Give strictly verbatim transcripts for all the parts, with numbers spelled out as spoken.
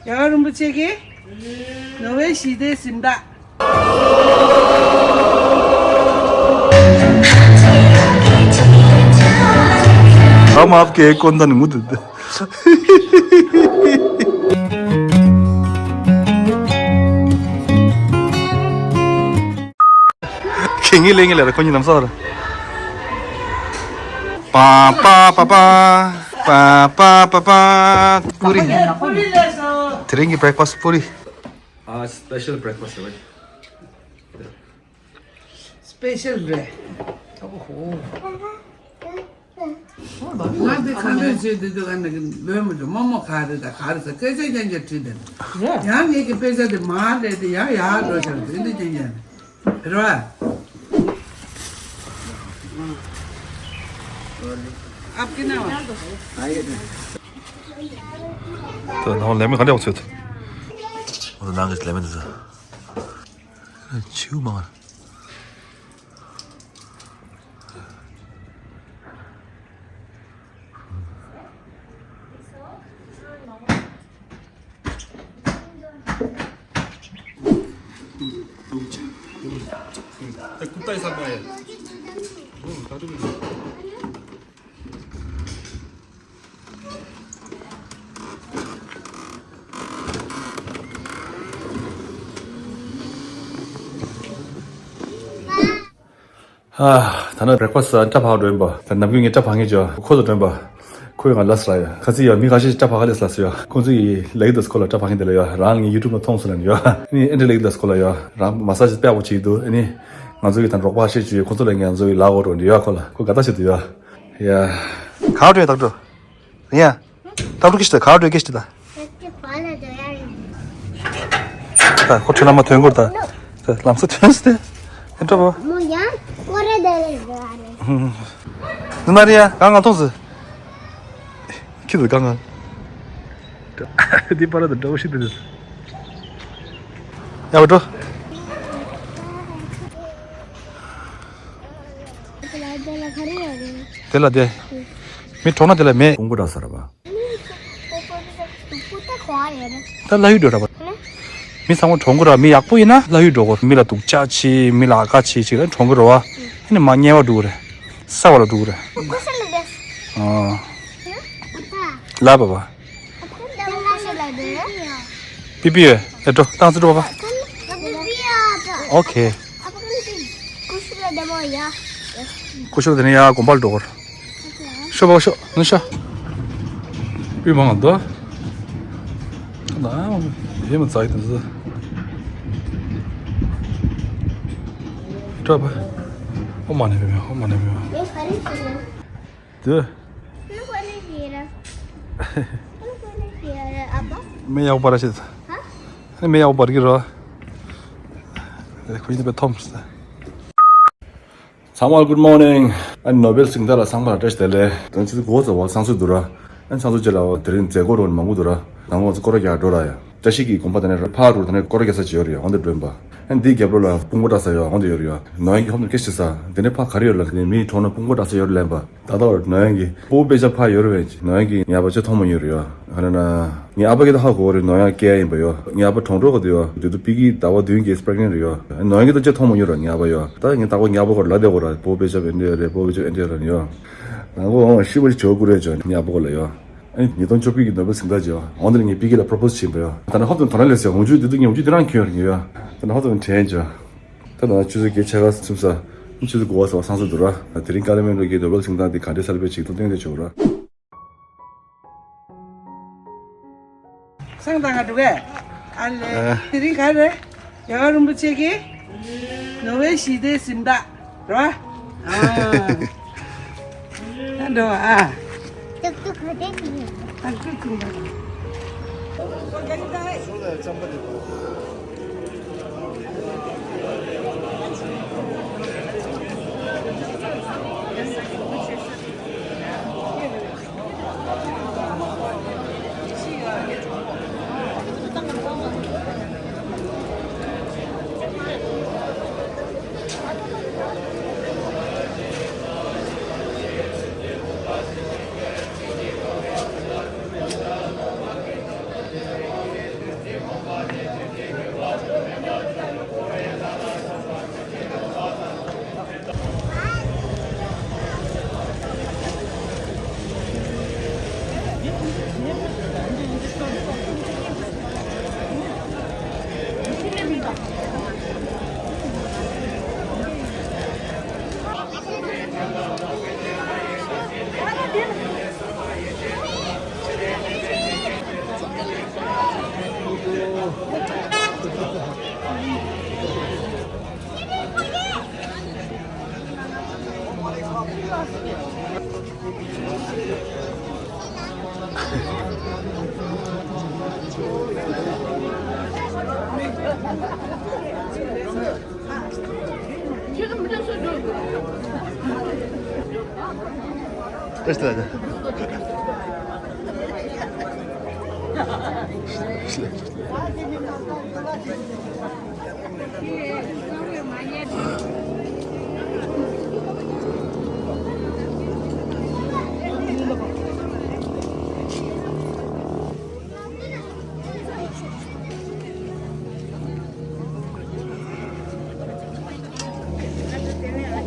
རྒྱལ་བ་རིན་པོ་ཆེ་གིས་ནོ་བྷེལ་ཞི་བདེའི་གཟེངས་རྟགས། हम आपके एक कोंदन मुद ཁྱེད་ངའི་ལས་ངན་ལས་ར་ཁོ་གཉིས་ལམ་སང་ར། པ་པ་པ་པ། པ་པ་པ་པ། པུ་རི། དེ་རིང་གི་བྷེ་རེག་ཕ་སི་པུ་རི། ཨ། སི་པེ་ཤལ་བྷེ་རེག་ཕ་སི་རེད། སི་པེ་ཤལ་རེད། ཨོ་ཧོ། ང་དེ་ཁ་འདོན་བྱེད་དུས་དུས་ང་ནི་ལོས་མི་འགྲོ། རྨོ་མོ་ག་རེ་དང་ག་རེ་ཟེར་སྐད་ཆ་རྐྱང་རྐྱང་དྲིས་བསྡད། ཡང་ངེད་ཀྱི་དཔེ་ཆ་དེ་མར་སླེབས་ཏེ་ཡར་ཡར་འགྲོ་བྱ་རེད། དེ་འདི་རྐྱང་རྐྱང་རེད་བ། ཨབ་ཀི་ན་བ། ད་ནང་ལས་མི་ག་འདྲ་བ་ཚོད། ཨོ་ནང་གི་ལས་མི་འདི་ཚོ་ཆིའུ་མང་། कुत्ता ही साथ में है। ཨ། ད་ནི་བྷེ་རེག་ཕ་སི་སྐྲ་ཕར་འགྲོ་ཡིན་པ། ད་ནམ་རྒྱུན་ངས་སྐྲ་ཕར་ངེས་ཅོ་ཁོ་ཚོ་འགྲོ་ཡིན་པ། ཁོས་ང་ལབ་སོང་ཡ། ཁ་ཚིག་ཡ་མི་ཁ་ཤས་སྐྲ་ཕར་ཁ་ལས་ལབ་སོང་ཡ། ཁོ་ཚོ་ཡི་ལེགས་འདུག་ཁོ་ལ་སྐྲ་ཕར་ངེས་དེ་ལ་ཡ། རང་ངའི་ཡུ་ཊུབ་ལ་མཐོང་སོང་ལ་ཡ། ཨ་ནི་ཨེ་འདྲ་ལེགས་འདུག་ཁོ་ལ་ཡ། རང་མ་སཱ་ཇི་དཔེ་ཡག་པོ་བྱེད་འདུག་ཨ་ནི་ང་ཚོ་ཡི་ད་རོགས་པ་ཤེས་ཅུ་ཡ། ཁོ་ཚོ་ལ་ང་ཚོ་ཡི་ལ་འོ་འགྲོ་འདི་ཡ། ཁོ་ལ་ཁོ་དགའ་ཐག་ཆད་འདུག་ཡ། ཡ། ག་འགྲོ་ཡ་ད་འགྲོ། ཡ། ད་འགྲོ་ཀི་ཤི་ད། ག་འགྲོ་ཀི་ཤི་ད། ད་ཁོ་ཁྲོད་ལ་མ་ཐོན་གོ་ད། ད་ལམ་སང་ཐོན་སྟེ། ཨེ་འགྲོ་བ། མོ་ཡང་ཀོ་རེ་དེ་ལས་འགྲོ་ཡ་རེད། ནུ་ན་རི་ཡ་གང་ང་མཐོང་ཟེར། ཁྱི་དེ་གང་ང་། འདི་པར་དུ་འདྲ་བོ་ཞིག་འདི་རེད། ཡ་བ་འགྲོ། དེ་ལ་དེ། མི་གྲོངས་ན་དེ་ལ་མེད། ཕུང་པོ་འདྲ་ས་ར་བ། ད་ལྷ་ཡུལ་འགྲོ་ར་བ། མི་ཚང་མ་གྲོངས་གི་ར། མི་ཡག་པོ་ཡིན་ན་ལྷ་ཡུལ་འགྲོ་གོ། མི་ལ་སྡུག་ཅག་བྱེད། མི་ལ་ཨ་ཁ་བྱེད་ཅིག་ལ་གྲོངས་གི་ར་བ། ཨ་ནི་མ་དམྱལ་བ་འགྲོ་གི་རེད། ས་བ་ལ་འགྲོ་གི་རེད། ཨ། ལ་བ་བ། པི་པི་ཡོད། ཨེ་འགྲོ་ཏང་ཙི་འགྲོ་བ། ཨོ་ཁེ། ཀུ་ཤུ་ལ་དེ་ནས་ཡ་དགོན་པར་འགྲོ་གོ། ཤོ་བ་ཤོ་ནུ་ཤ། པི་མང་དོ། ན་ཡེ་མ་ཚ་ཡི་དུ་ཟི། ཏྲ་བ། ཨོ་མ་ནེ་བེ་མེ། ཨོ་མ་ནེ་བེ་མེ། དུ། མེ་ཡག་པར་ཤེས། མེ་ཡག་པར་གི་རོ། ཁོ་ཡིན་པའི་ཐོམ་སྟེ། ཚང་མ་good morning། ཨ་ནི་ནོ་བེལ་གཟེངས་རྟགས་ལ་ཚང་མ་ལ་བཀྲ་ཤིས་བདེ་ལེགས། དོན་ཆེ་གོ་ཚོ་བ་སང་སུ་འདུག་ར། ཨ་ནི་སང་སུ་རྗེས་ལ་དེ་རིང་མཛད་སྒོ་རོ་མང་པོ་འདུག་ར། ནང་ལོགས་སུ་སྐོར་ར་རྒྱག་འགྲོ་ར་ཡ། བཀྲ་ཤིས་ཀྱི་དགོན་པ་དེ་ནས་ར་ཕར་རུ་དེ་ནས་སྐོར་ར་རྒྱག་ས་ཅིག་ཡོད་རེད་ཡ། འོང་དེ་མགྲོན་པ། ཨ་ནི་འདིའི་རྒྱབ་ལོགས་ལ་སྤུང་པོ་བཀྲ་ས་ཡོད། འོང་དེ་ཡོད་རེད་ཡ། ནོ་ཡན་གྱི་ཧོབ་ནས་སྐད་ཆ་ས། འདི་ནས་ཕ་ག་རེ་ཡོད་ལ། འདི་ནས་མི་གྲོངས་ན་སྤུང་པོ་བཀྲ་ས་ཡོད་རེད་ལན་པ། ད་ལྟ་བར་ནོ་ཡན་གྱི་སྤོ་བོ་དཔེ་ཆ་ཕ་ཡོད་རེད་པས། ནོ་ཡན་གྱི་ངའི་ཨ་ཕ་ཆེ་མཐོང་མ་མྱོང་རེད་ཡ། ཨ་ན་ན། ངའི་ཨ་ཕ་གི་ད་ཧ་གོ་རེད། ནོ་ཡན་སྐྱེ་ཡ་ཡིན་པ་ཡོ། ངའི་ཨ་ཕ་གྲོངས་འགྲོ་གི་འདུག་ཡོ། དེ་དུས་པི་ཀི་ཟླ་བ་བདུན་གྱི་pregnant རེད་ཡོ། ནོ་ཡན་གྱི་ད་ཆེ་མཐོང་མ་མྱོང་ར་ངའི་ཨ་ཕ་ཡོ། ད་ངའི་ད་གོ་ངའི་ཨ་ཕ་གོ་ལ་དེ་གོ་ར་སྤོ་བོ་དཔེ་ཆ་བེ་འདྲེ་རེད། སྤོ་བོ་དཔེ་ཆ་ཨེ་འདྲེ་ར་ཡོ། ང་གོ་ཤི་བ་ཞིག་ཆོག་གུ་རེད་ཅོ་ངའི་ཨ་ཕ་གོ་ལ་ཡོ། ཨ་ནི་ཉིས་སྟོང་བཅུ་བདུན་གྱི་ནོ་བེལ་གཟེངས་རྟགས་ཅོ། འོང་དེ་ལ་ངས་པི་ཀི་ལ་propose བྱིན་པ་ཡོ། ད་ནི་ཧོབ་ཏུ་དོ་ར་ལས་ཟེར་འོང་ཆུ་དེ་དུས་ངས་འོང་ཆུ་དེ་རང་ཁྱོད་རེད་ཡོ། ད་ནི་ཧོབ་ཏུ་དྲན་ཅོ། ད་ནང་ཆུ་ཚོད་བརྒྱད་ཕྱེད་ཀ་ཚུན་ས། ཆུ་ཚོད་དགུ་པ་ས་བ་སང་སུ་འདུག་ར། དེ་རིང་ཀ་ལ་མེན་རོ་གི་ནོ་བེལ་གཟེངས་རྟགས་འདི་ག་འདྲའི་གསལ་པོ་ཅིག་ཏུ་སྟོན་དེ་བྱུང་ར། སང་ད་ང་འགྲོ་གས། ཨ་ལེ། ཨ། དེ་རིང་ག་རེ། རྒྱལ་བ་རིན་པོ་ཆེ་གི་ནོ་བེལ་ཞི་བདེའི་གཟེངས་རྟགས་ར། ཨ། ད་འགྲོ་ཨ། ཏུག་ཏུག་ག་དེ་ཅི་ཡིན། ཏུག་ཏུག་ཅི་འདྲ།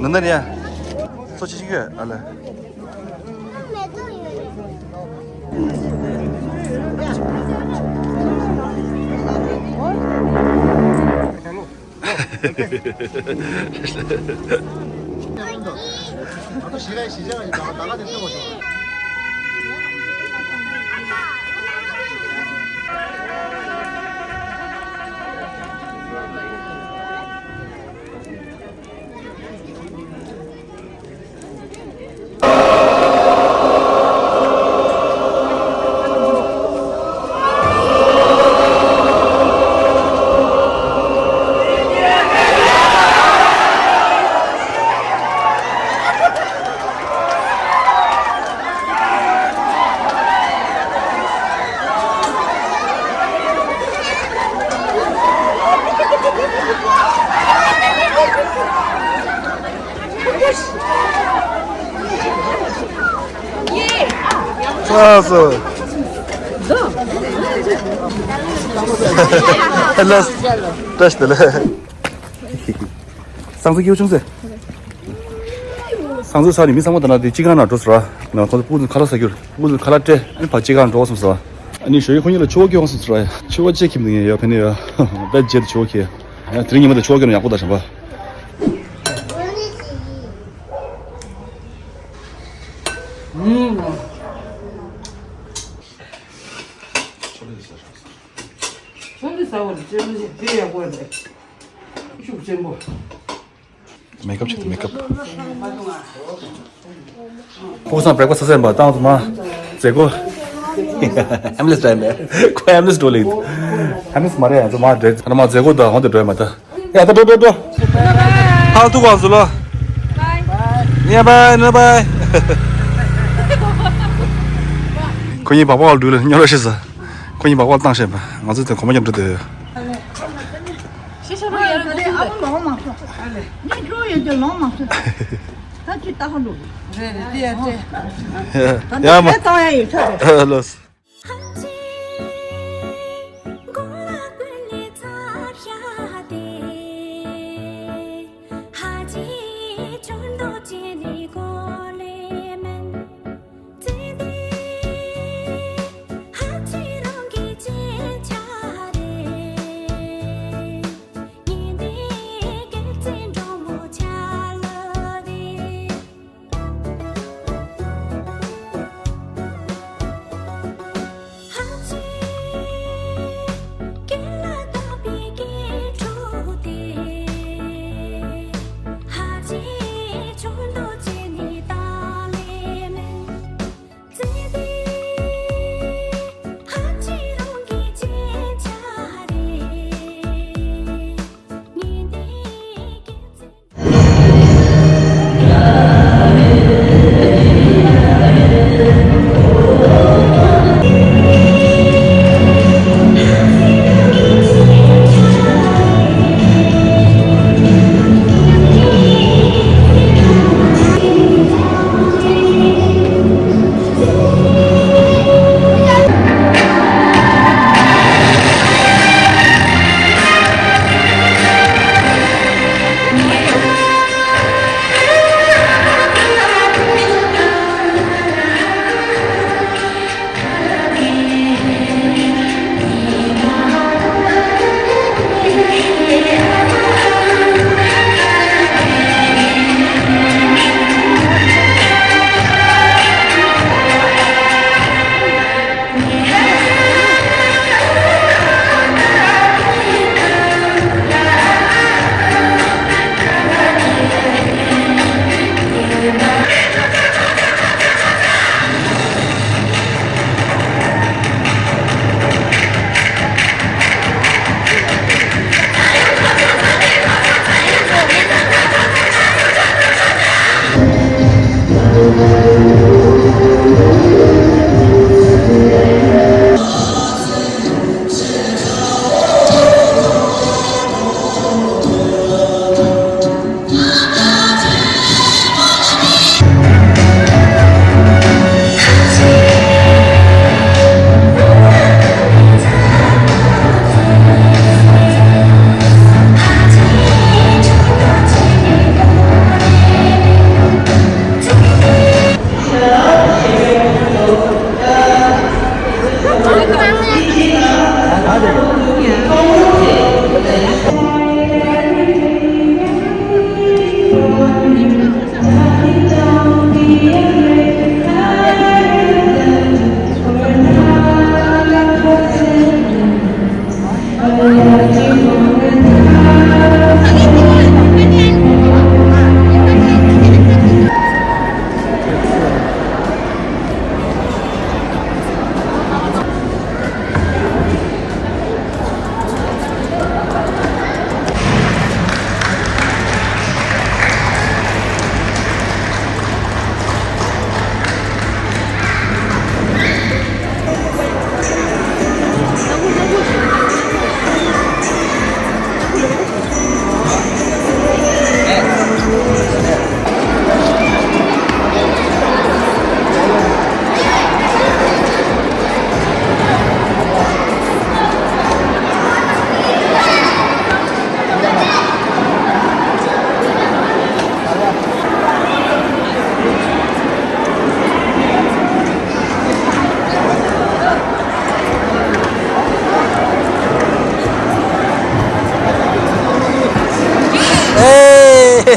ནན་ན་རེད་ཡ། སོ་ཆི་ཆི་གི་ཨ་ལ། ལགས་སོ། ལགས་སོ། བཀྲ་ཤིས་བདེ་ལེགས། སང་ཚེ་སྐྱིད་པོ་བྱུང་ཟེར། སང་ཚེ་ཚར་ནས་མི་ཚང་མ་ད་ན་དེ་སྤྱི་ཁང་ནང་འགྲོ་ཟེར་བ། ང་ཁོང་ཚོ་སྤུ་གུ་ཁ་ལག་ཟ་རྒྱུར་སྤུ་གུ་ཁ་ལག་སྤྲད། ཨ་ནི་ཕར་སྤྱི་ཁང་འགྲོ་སོང་ཟེར་བ། ཨ་ནི་ཞོ་ཡི་ཁོང་གཉིས་ལ་ཕྱུ་པ་སྐྱོན་སོང་ཟེར་བ། ཕྱུ་པ་ཅིག་ཁྱིམ་ནས་ཡོད་ཕན་ནས་ཡོད། ད་རྗེས་དུ་ཕྱུ་པ་ཁྱེར། ཨ་དེ་རིང་ཉི་མ་དེ་ཕྱུ་པ་སྐྱོན་ན་ཡག་པོ་ད་དྲན་པ། ཆོ་ལེ་ཟ་བ་ལ་ཅེ་ལོ་ཞིག་དེ་ཡག་པོ་རེད། ཤུགས་ཆེན་པོ། མེག་ཨབ་བྱེད་དུ་མེག་ཨབ། ཁོ་སང་བྲེག་ཕ་སི་ཟས་པ་བཏང་སོང་ན། མཛད་སྒོ། ཧེམ་ལེ་སི་འདྲ་ཡིན་པས། ཁོ་ཧེམ་ལེ་སི་འགྲོ་ལེ་ཡིན། ཧེམ་ལེ་སི་མ་རེད་ཡང་ཚོ་མ་འདྲེ་ཚ་ན་མ་མཛད་སྒོ་དང་ཧོན་དུ་འགྲོ་ཡ་མ་ད། ཡ་ད་འགྲོ་འགྲོ་འགྲོ། ཧང་ཐུག་གོང་སུ་ལོ། ཡ་བའི་ན་བའི། ཁོ་གཉིས་བག་བག་ལ་འགྲུལ་ལ་སྨྱོ་ར་ཤི་ས། ཁོ་གཉིས་བག་བག་བཏང་ཤེས་པ། ང་ཚོ་དེ་གོམ་པ་རྒྱབ་འགྲོ་དེ། ཤི་ཤ་མ་ཡར་འགྲོ་དེ་ཨ་བུ་ལོང་མ་སོང་། ངས་འགྲོ་ཡོད་དེ་ལོང་མ་སོང་། ད་ཅི་ལྟ་ཧ་ལུག་རེད་རེད་དེ་ཡ་ཅེ། ད་ཡ་མ། ད་ཡ་ཡོད་ཆོག་རེད། ལོས།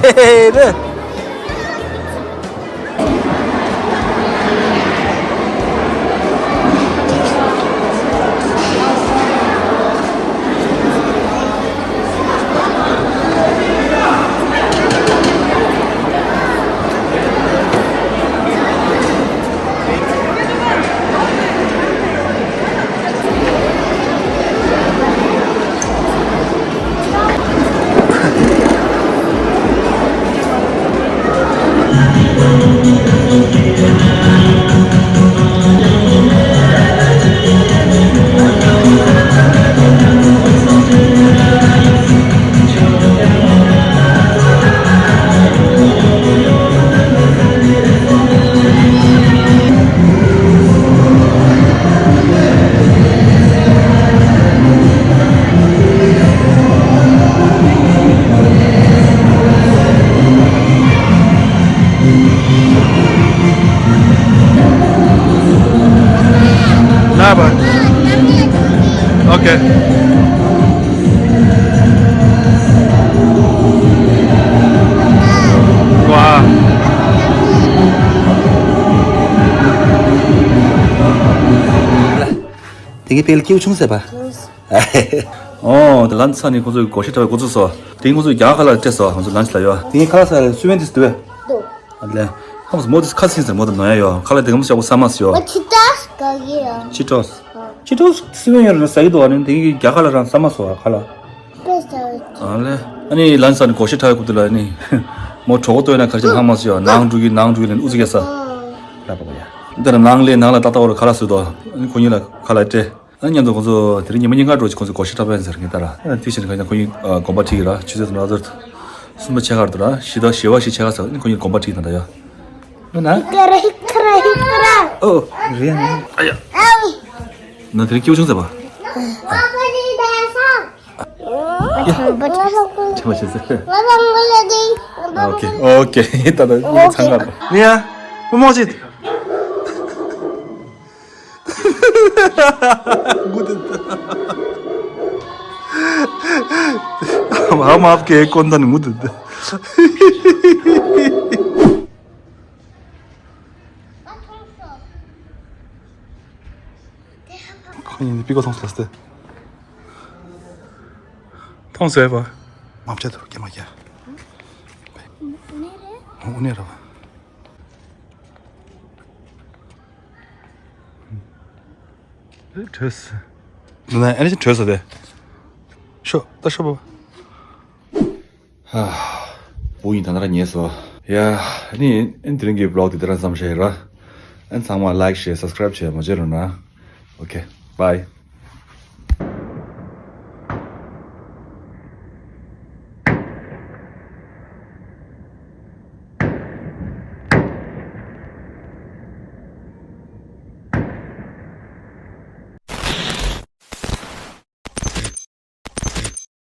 ཧེ་ཧེ་རེད། ལབ་པ། ཨོ་ཁེ། ཝ། དེ་གའི་དཔེ་ལ་སྐྱེ་བོ་ཆུང་ཟེར་པ། ཨོ། དེ་ལན་ཚ་ནི་ཁོ་ཚོས་སྒོར་གཞས་འཁྲབ་པའི་འགོ་ཚུགས་སོ། དེ་ཁོ་ཚོས་རྒྱ་གར་ལ་སྤྲད་སོ། ཁོ་ཚོ་ལན་ཆ་ལ་ཡོད། དེ་ངའི་ཁ་ལག་ཟ་ཡ་སུ་ཝེན་དེ་སུ་དུ་བས། ཨ་ལེ། ཧམ་སུ་མོ་དེ་ཁ་སིན་ཟེར་མོ་དེ་ནོ་ཡ་ཡོད། ཁ་ལག་དེ་གམ་ཞག་པོ་ས་མ་སི་ཡོད། ཆི་ཏོས་ག་གི་ཡ། ཆི་ཏོས། ཆི་ཏོས་སུ་ཝེན་ཡོད་རེད་ན་ཟ་གི་འདུག་ཨ་ནི་དེ་གི་རྒྱ་གར་ལ་རང་ས་མ་སོ་ཁ་ལག་ཨ་ལེ། ཨ་ནི་ལན་ས་ནི་སྒོར་གཞས་འཁྲབ་ཡ་ཁུ་དུ་ལ་ནི། མོ་གྲོགས་པོ་ལྟོས་ན་ཁར་ཅན་ཧང་མ་སི་ཡོད། ནང་འགྲོ་གི་ནང་འགྲོ་གི་ལན་ཨུ་ཙི་གེ་ས། ལ་པ་གོ་ཡ། འདི་ལ་ནང་ལས་ནང་ལ་ཏག་ཏག་བར་ཁ་ལག་སུ་དོ། ཨ་ནི་ཁོ་གཉིས་ལ་ཁ་ལག་སྤྲད། ཨ་ནི་མཉམ་དུ་ཁོ་ཚོ་དེ་རིང་ཉི་མ་ཉིན་གང་འགྲོ་ཅིག་ཁོ་ཚོ་སྒོར་གཞས་འཁྲབ་ཡ་ཟེར་ངེས་ད་ར། ཨ་ནི་དེ་བཞིན་ཁ་ཉ་ཁོ་གཉིས་དགོན་པ་ཁྲིད་ཀྱི་ར་ཆུ་ཚོད་དུ་ན་ཚོད། གསུམ་པ་ཆེ་ཁར་དུ་ར་བཞི་ད་བཞི་བ་བཞི་ཆེ་ཁར་ཟེར་ཨ་ནི་ཁོ་གཉིས་དགོན་པ་ཁྲིད་ཀྱི་ད་ད་ཡ། ཨོ་རེད་ཡ་ནི། ཨ་ཡ། ན་དེ་རིང་སྐྱིད་པོ་བྱུང་ཟེར་བ། ཁྱེད་མ་བྱེད་ཟེར། ཨོ་ཁེ་ཨོ་ཁེ། ད་ད་ངའི་ཚང་ག་ནི་ཡ། མི་མོ་ཅིག་ངུ་དེ། हम आपके कौन था ངུ་དེ། ཁོ་ཡིན་པི་ཀོ་ཐོང་སོང་སྟེ། ཐོང་ཟེར་བ། མ་བྱེད་དུ་ཀྱེ་མ་ཀྱེ། འུ་ནེ་ར་བ། བྲོས། འདི་ན་ཨ་ནི་བྲོས་སོ་དེ། ཤོ་ད་ཤོ་བ། བུ་ཡིན་ད་ན་ར་ཉེས་སོ། ཡ། ཨ་ནི་ཨ་ནི་དེ་རིང་གི་བི་ལོག་དེ་དེ་རང་ཙམ་བྱས་ར། ཨ་ནི་ཚང་མ་ལའིག་ཤེར་སབ་སི་ཀ་རའིབ་བྱས་མ་བརྗེད་རོགས་གནང་། ཨོ་ཁེ། བྷའི།